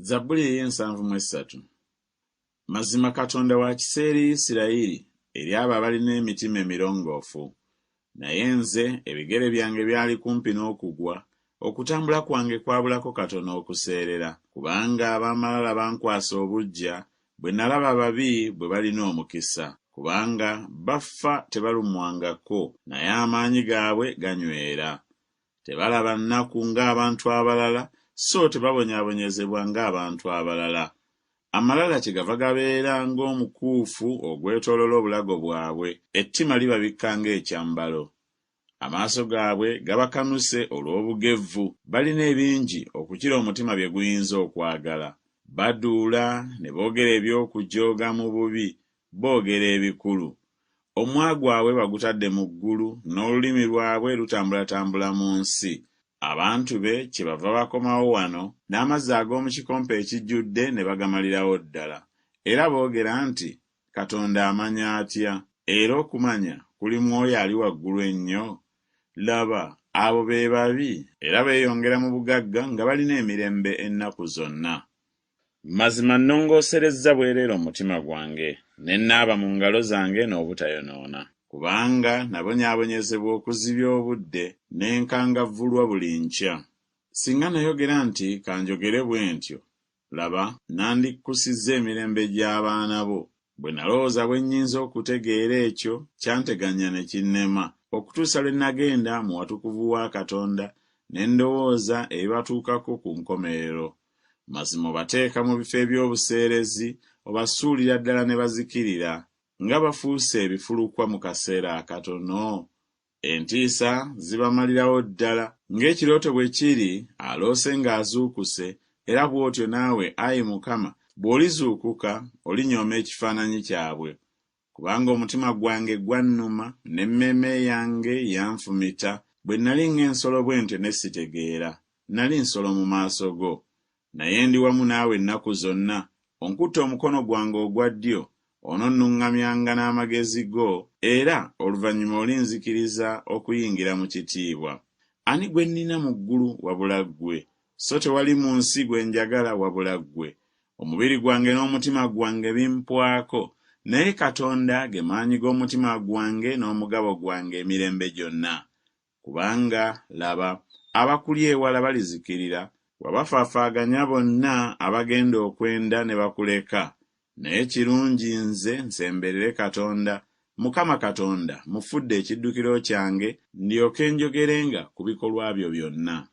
Zabbuli ey'ensanvu mu essatu. Mazima Katonda wa kisa eri Isirayiri, eri abo abalina emitima emirongoofu. Naye nze ebigere byange byali kumpi n'okugwa, okutambula kwange kwabulako katono okuseerera, kubanga ab'amalala bankwasa obuggya, bwe nalaba ababi bwe balina omukisa. Kubanga bafa tebalumwangako, naye amaanyi gaabwe ganywera. Tebalaba nnaku ng'abantu abalala, so tebabonyaabonyezebwa ng'abantu abalala. Amalala kyegava gabeera ng'omukuufu ogwetooloola obulago bwabwe, ettima libabikka ng'ekyambalo. Amaaso gaabwe gabakanuse olw'obugevvu, balina ebingi okukira omutima bye guyinza okwagala. Baduula ne boogera eby'okujooga mu bubi, boogera ebikulu. Omumwa gwabwe bagutadde mu ggulu, n'olulimi lwabwe lutambulatambula mu nsi. Abantu be kyebava bakomawo wano, n'amazzi ag'omu kikompe ekijjudde ne bagamalirawo ddala. Era boogera nti, Katonda amanya atya? Era okumanya kuli mu Oyo Ali Waggulu Ennyo? Laba, abo be babi, era beeyongera mu bugagga nga balina emirembe ennaku zonna. Mazima nnongooserezza bwereere omutima gwange, ne nnaaba mu ngalo zange n'obutayonoona. Kubanga nabonyaabonyezebwa okuzibya obudde, ne nkangavvulwa buli nkya. Singa nayogera nti, Ka njogere bwe ntyo, laba, nandikkusizza emirembe gy'abaana bo. Bwe nalowooza bwe nnyinza okutegeera ekyo, kyanteganya ne kinnema, okutuusa lwe nagenda mu watukuvu wa Katonda, ne ndowooza ebibatuukako ku nkomerero. Mazima obateeka mu bifo eby'obuseerezi, obasuulira ddala ne bazikirira. Nga bafuuse ebifulukwa mu kaseera akatono! Entiisa zibamalirawo ddala. Ng'ekirooto bwe kiri, aloose ng'azuukuse, era bw'otyo naawe, ayi Mukama, bw'olizuukuka, olinyooma ekifaananyi kyabwe. Kubanga omutima gwange gwannuma, n'emmeeme yange yanfumita, bwe nnali ng'ensolo bwe ntyo ne sitegeera, nnali nsolo mu maaso go. Naye ndi wamu naawe ennaku zonna, onkutte omukono gwange ogwa ddyo, ononnuŋŋamyanga n'amagezi go, era oluvannyuma olinzikiriza okuyingira mu kitiibwa. Ani gwe nnina mu ggulu wabula ggwe? So tewali mu nsi gwe njagala wabula ggwe. Omubiri gwange n'omutima gwange bimpwako, naye Katonda ge maanyi g'omutima gwange n'omugabo gwange emirembe gyonna. Kubanga, laba, abakuli ewala balizikirira, wabafaafaaganya bonna abagenda okwenda ne bakuleka. Naye kirungi nze nsemberere Katonda, Mukama Katonda mmufudde ekiddukiro kyange, ndyoke njogerenga ku bikolwa byo byonna.